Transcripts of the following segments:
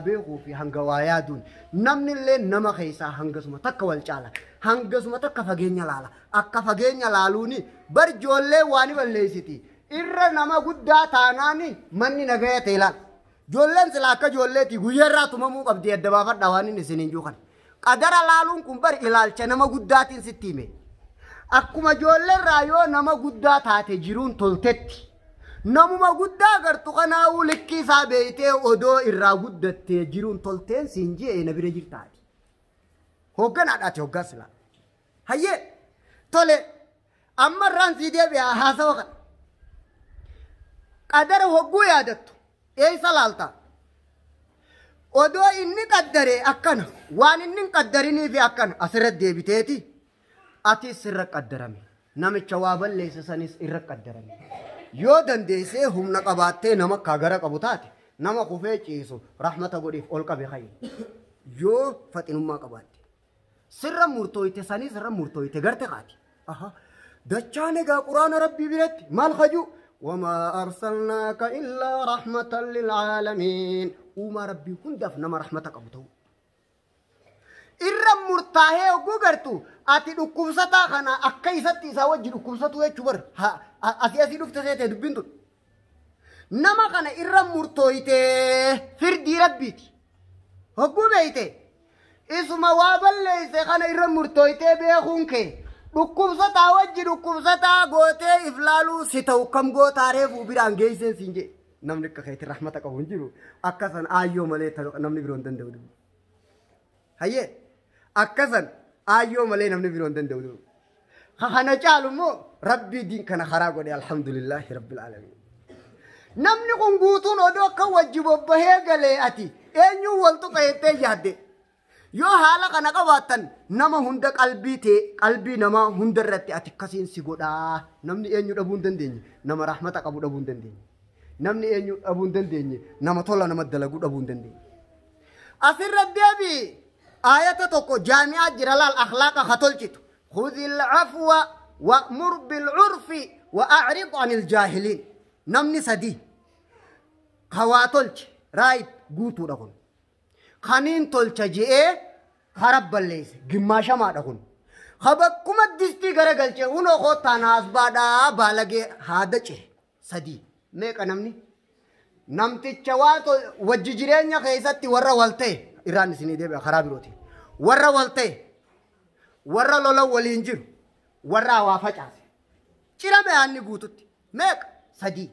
Beekuu fi hanga waa yaaduun namni illee nama keessaa hangasuma takka wal caala, hangasuma takka fageenya laala. Akka fageenya laaluuni bar ijoollee waan balleessiti irra nama guddaa taanaani manni nagaya ta'e laala. Ijoolleen sila akka ijoolleeti guyyaa irraa tumamuu qabdi. Adda baafadha waan inni isiniin jiru kana. Qadara laaluun kun bar ilaalcha nama guddaatiin sitti hime. Akkuma ijoollee irraa yoo nama guddaa taate jiruun toltetti. Namuma guddaa gartu kanaa'uu likkii isaa beeytee odoo irraa guddattee jiruun tolteen siin jee na bira jirtaati. Hoogganaadhaati hoggaa silaa. Hayyee, tole, amma irraan sii deebi'a haasawa kana. Qadara hogguu yaadattu eessa laalta? Odoo inni qaddaree akkana, waan inni hin qaddarinii fi akkana asirra deebiteeti, atis irra qaddarame. Namicha waa balleesse sanis irra qaddarame. Yoo dandeessee humna qabaattee nama akka gara qabu taate, nama kufee ciisu rahmata godhiif ol qabe hayyi. Yoo faxinummaa qabaatte. Sirra murtooyte sanis irra murtooyte garte kaati. Aha. Dachaan egaa quraana rabbii biratti maal haju? Wamaa arsalnaaka illaa rahmatan lilcaalamiin. Uumaa rabbii hundaaf nama rahmata qabu ta'u. Irra murtaahee hogguu gartu ati dhukkubsataa kana akka isatti isaa wajji dhukkubsatu jechuu bar asii asii dhufte seete dubbiin tun. Nama kana irra murtooytee firdii rabbiiti. Hogguu beeyte isuma waa balleeyse kana irra murtooytee beekuun kee dhukkubsataa wajji dhukkubsataa gootee if laaluu si ta'u kam gootaa reefuu biraan geesseen siin jee. Namni akka keetti rahmata qabu hin jiru. Akkasan aayyoo malee namni biroo hin danda'u. Hayyee, akkasan aayyoo malee namni biroo hin danda'u. Kana caalu immoo rabbii diin kana karaa godhe, alhamdulillahi rabbil aalamiin. Namni kun guutuun odoo akka wajji bobbahee galee ati eenyuun wal tuqa jettee yaadde. Yoo haala kana qabaattan nama hunda qalbii ta'e qalbii namaa hunda irratti ati akkasiin si godhaa. Namni eenyu dhabuu hin dandeenye, nama rahmata qabu dhabuu hin dandeenye. Namni eenyu dhabuu hin dandeenye, nama tola nama dalaguu dhabuu hin dandeenye. Asirra deebii aayata tokko jaami'aa jira laal, akhlaaqa ha tolchitu. Khudhil afwa wa'mur bil'urfi wa'a'rid anil jaahiliin. Namni sadii ka waa tolche raayit guutuudha kun. Kaniin tolcha je'ee kara balleesse gimmaashamaadha kun. Ka bakkuma distii gara galchee hunoo koottaan haasbaadhaa baalagee haada cire sadii. Meeqa namni? Namticha waa wajji jireenya keessatti warra wal ta'e irraan isinii deebi'a karaa birootiin. Warra wal ta'e, warra lola waliin jiru, warra waa facaase. Cirame aanni guututti. Meeqa? Sadii.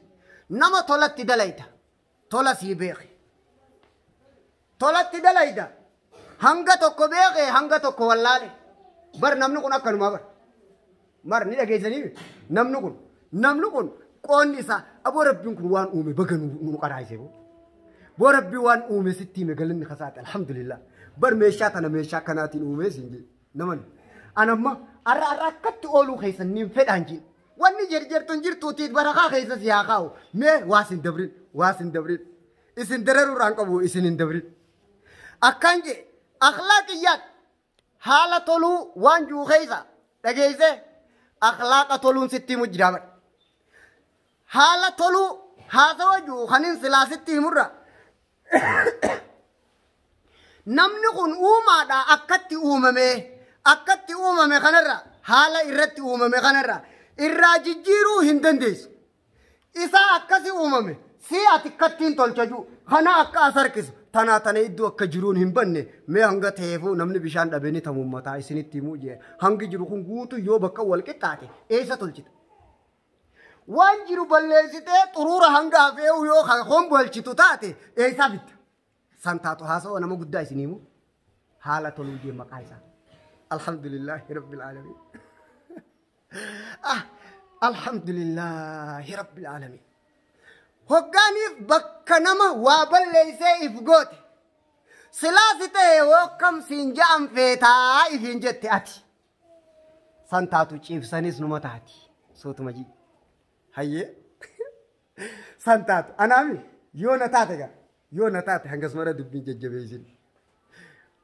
Nama tolatti dalayta. Tola sii beeke. Tolatti dalayda. Hanga tokko beeke, hanga tokko wallaale. Bar namni kun akkanumaa bar. Mar ni dhageessanii namni kun qoonni isaa aboo rabbiin kun waan uume baga nu qaraayise boo. Boo rabbii waan uume sitti hime, galanni kasaate, alhamdulillah. Bar meeshaa tana meeshaa akkanaatiin uumee siin jee naman. Anamma arra arra akkatti ooluu keessan niin fedhaan jeen. Wanni jerjertuun jirtuutii barakaa keessa si haa kaa'u. Mee waas hin dabrin, waas hin dabrin. Isin dararuurraan qabu, isin hin dabrin. Akkaan jee akhlaaqiyyaat haala toluu waan jiru keessa dhageesse, akhlaaqa toluun sitti himu jira bara. Haala toluu haasawa jiru kanin silaa sitti himurra. Namni kun uumaadha, akkatti uumame, akkatti uumame kanarra, haala irratti uumame kanarra irraa jijjiiruu hin dandeessu. Isaa akkasi uumame si ati akkattiin tolcha jiru kana akka as harkisu tanaa tana iddoo akka jiruun hin banne. Mee hanga ta'eefuu namni bishaan dhabee ni tamummataa isinitti himuu jee, hangi jiru kun guutuu yoo bakka wal qixxaate eessa tolchita? Waan jiru balleessitee xuruura hanga hafee'u yoo hombolchitu taate eessaa fitta? San taatu haasawa nama guddaa isinii himu haala toluu jee maqaa isaa. Alhamdulillahi rabbil aalamiin. Ah, alhamdulillahi rabbil aalamiin. Hoggaaniif bakka nama waa balleessee if goote. Silaasi ta'e hokkam siin ja'an feetaa ifiin jette ati. San taatu ciibsanis numa taati. Sootuma jii. Hayyee. San taatu. Anaami yoo na taate gaa, yoo na taate hangas mara dubbiin jajjabeessin.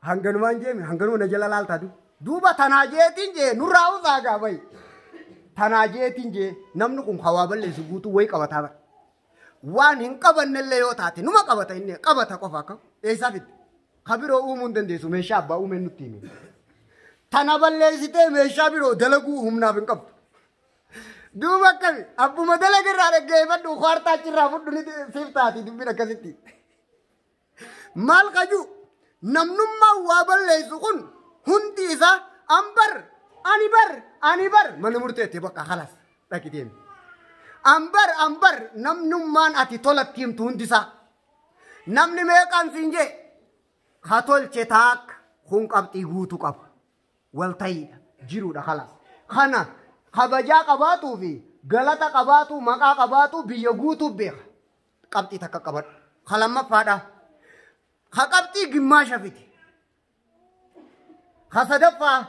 Hanganumaan jeemi hanganuma na jala laaltaa duuba tanaa jeetiin jee nurraa usaa gaa bayi. Tanaa jeetiin jee namni kun hawaa balleessu guutuu wayi qabataa bara. Waan hin qabannellee yoo taate numa qabata inni qabata qofa akka eessaa fidde. Ka biroo uumuu hin dandeessu meeshaa abbaa uumeen nutti hime. Tana balleessitee meeshaa biroo dalaguu humnaaf hin qabdu. Duuba akkami abbuma dalaga irraa dhaggeeffadhu kwaartaa achirraa fudhu ni siif taati dubbiin akkasitti. Maal qaju namnummaan waa balleessu kun hundi isaa an bar ani bar ani bar mana murteetti bakka halas dhaqi deemi. An bar an bar namnummaan ati tolatti himtu hundi isaa. Namni meeqaan siin jee ka tolche taakka kun qabxii guutuu qaba. Walta'iidha jiruudha halas. Kana kabajaa qabaatuu fi galata qabaatuu maqaa qabaatuu biyya guutuu beeka. Qabxii takka qabadhu. Ka lammaffaadha. Ka qabxii gimmaasha fide. Ka sadaffaa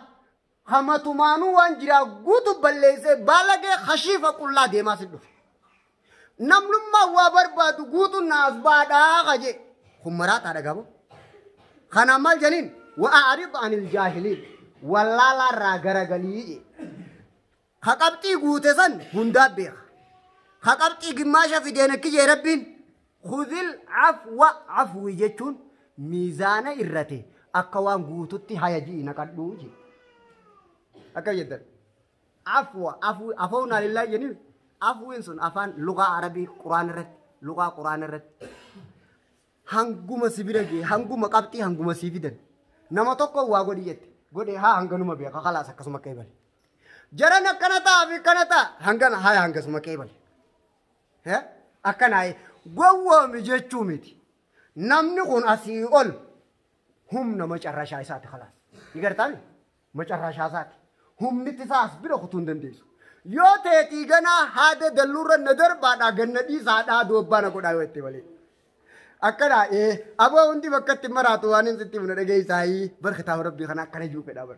ka matumaanuu waan jiraa guutuu balleessee baalagee hashiifa qullaa deemaa si dhufe. Namnummaa waa barbaadu guutuu naas baadhaa ka jee. Kun maraataadha gabo. Kanaan maal janiin? Wa'aarid anil jaahiliin. Wallaalaa irraa garagalii jee. Ka qabxii guute san hundaa beeka. Ka qabxii gimmaasha fideen akki jee rabbiin. Khudhil afwa afwi jechuun miizaana irrate akka waan guututti haya ji'i naqadhuu jee. Akka jettan. Afwa afwi afoonaa lillaahi jeniin afwiin sun afaan lugaa arabii quraan irratti lugaa quraan irratti hanguma si bira ga'e hanguma qabxii hanguma sii fidan nama tokko waa godhi jette godhe haa hanganuma beeka khalaas akkasuma qeebale. Jaran akkana ta'a fi akkana ta'a hangana haya hangasuma qeebale. Akkanaa gowwoomi jechuu miti. Namni kun asii ol humna macarrashaa isaati khalaas. Ni gartaami? Macarrashaa isaati. Humni isaa as bira kutuu hin dandeessu. Yoo teetii ganaa haada dalluurra na darbaadhaa ganna dhiisaadhaa doobbaa na godhaa yoo itti malee. Akkanaa aboo hundi bakka itti maraatu waan hin sitti himna dhageessaayii bar kitaaba rabbii kana akkana jiru fedhaa bar.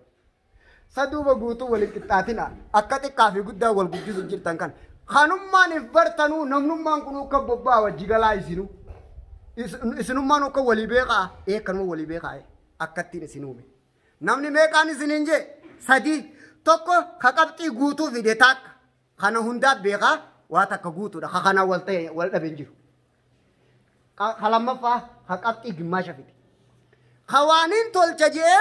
Saduuba guutuu waliin qixxaatina akka xiqqaa fi guddaa wal guddisu jirtan kan. Kanummaan if bartanuu namnummaan kun akka bobbaa wajji galaa isinu. Isinummaan akka walii beekaa kanuma walii beekaa akkattiin isin uume. Namni meeqaan isiniin jee sadii tokko ka qabxii guutuu fide taakka kana hundaa beekaa waa takka guutuudha ka kanaan wal ta'e wal dhabe hin jiru. Ka lammaffaa ka qabxii gimmaasha fide. Ka waaniin tolcha jee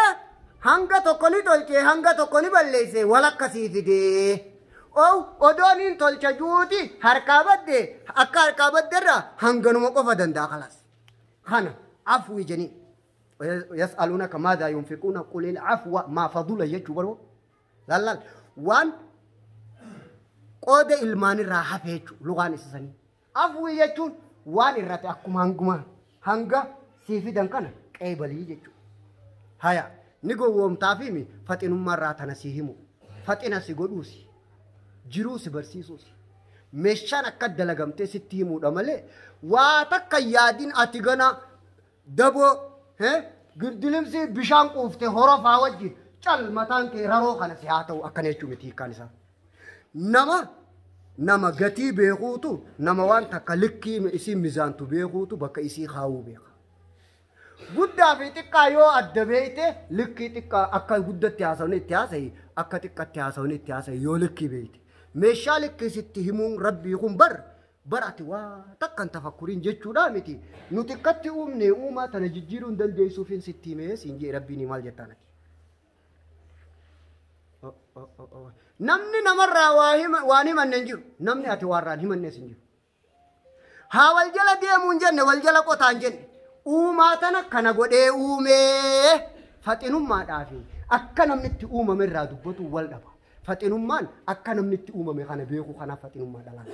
hanga tokko ni tolche hanga tokko ni balleesse wal akkasii fide. Odooniin tolcha juuti harkaa badde akka harkaa baddeerra hanganuma qofa danda'a khalaas. Kana afwi janii. Yas'aluunaka maadhaa yunfiquuna qulil afwa maa fadula jechuu baroo. Lallaal waan qooda ilmaanirraa hafe jechuu lugaan isisanii. Afwi jechuun waan irratti akkuma hanguma hanga sii fidan kana qeebalii jechuudha. Haya ni gowwoomtaa fi faxinummaarraa tana sii himu. Faxina si godhuusi. Jiruu si barsiisuusi. Meeshaan akka dalagamtee sitti himuudha malee waa takka yaadin ati gana daboo girdilimsi bishaan quufte horofaa wajji cal mataan kee raroo kana si haa ta'u akkana jechuu miti hiikkaan isaa. Nama gatii beekuutu nama waan takka likkii isii mizaantu beekuutu bakka isii kaawuu beeka. Guddaa fi xiqqaa yoo adda beeyte likkii xiqqaa akka guddatti haasawni itti haasayi akka xiqqatti haasawni itti haasayi yoo likkii beeyte. Meeshaa likkii sitti himuun rabbii kun bar bar ati waa takkan tafakkuriin jechuudha miti. Nuti akkatti uumne uumaa tana jijjiiruu hin dandeessuufin sitti himee siin jee rabbiin maal jettaan ati. Namni namarraa waan himanne hin jiru. Namni ati waarraan himannes hin jiru. Haa wal jala deemuu hin jenne wal jala qotaa hin jenne. Uumaa tana kana godhee uumee faxinummaadhaa fi akka namni itti uumame irraa dubbatu wal dhaba. Faxinummaan akka namni itti uumame kana beeku kanaaf faxinummaa dhalaa.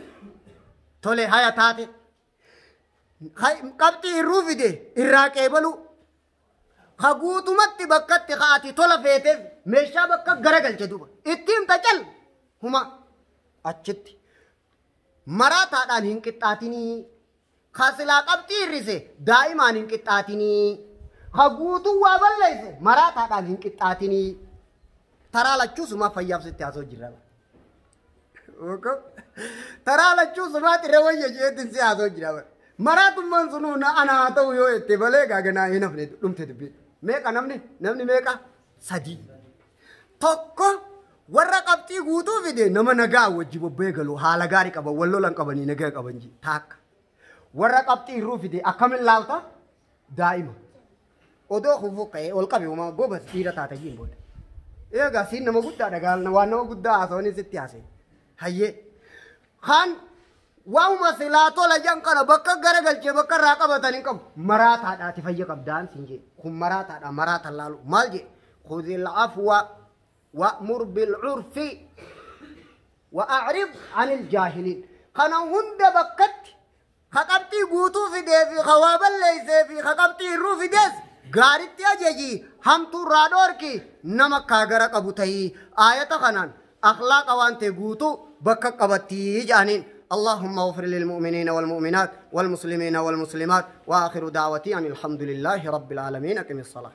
Tole haya taate. Qabxii irruu fide irraa qeebalu. Ka guutumatti bakkatti kaati tola feeteef meeshaa bakka garagalche duuba. Itti himta cal huma achitti. Maraataadhaan hin qixxaatinii. Ka silaa qabxii hir'ise daa'imaan hin qixxaatinii. Ka guutuu waa balleesse maraataadhaan hin qixxaatinii. Taraa lachuu sumaa fayyaaf sitti haasoo jirra. Taraa lachuu sumaa xiree wayya jeetiin si haasoo jira. Maraatummaan sunuu na ana haa ta'u yoo jette malee gaaganaa hin hafne dhumte dubbii. Meeqa namni? Namni meeqa? Sadii. Tokko warra qabxii guutuu fide nama nagaa wajji bobbee galu haala gaarii qaban wal lolan qabanii nagaa qaban ji taakka. Warra qabxii irruu fide akkamin laalta? Daa'ima. Odoo kufuu ka'ee ol qabe uumaa gobas dhiira taata jiin booda. Eegaa siin nama guddaadha gaalna waan nama guddaa haasawanii sitti haasa'e. Hayyee. Kan waanuma silaa tola jan kana bakka garagalchee bakka irraa qabatan hin qabu. Maraataadhaati fayya qabdaan siin jee. Kun maraataadha maraatan laalu. Maal jee? Khudhil afwa wa'mur bil urfi wa'arid anil jaahiliin. Kana hunda bakkatti ka qabxii guutuu fidee fi ka waa balleessee fi ka qabxii hir'uu fidees gaaritti ajaji hamtuu irraa dhoorki nama kaagara qabu tahii aayata kanaan akhlaaqa waan ta'e guutuu bakka qabattii jedhaniin. اللهم اغفر للمؤمنين والمؤمنات والمسلمين والمسلمات، وآخر دعوتي أن الحمد لله رب العالمين. أقم الصلاة.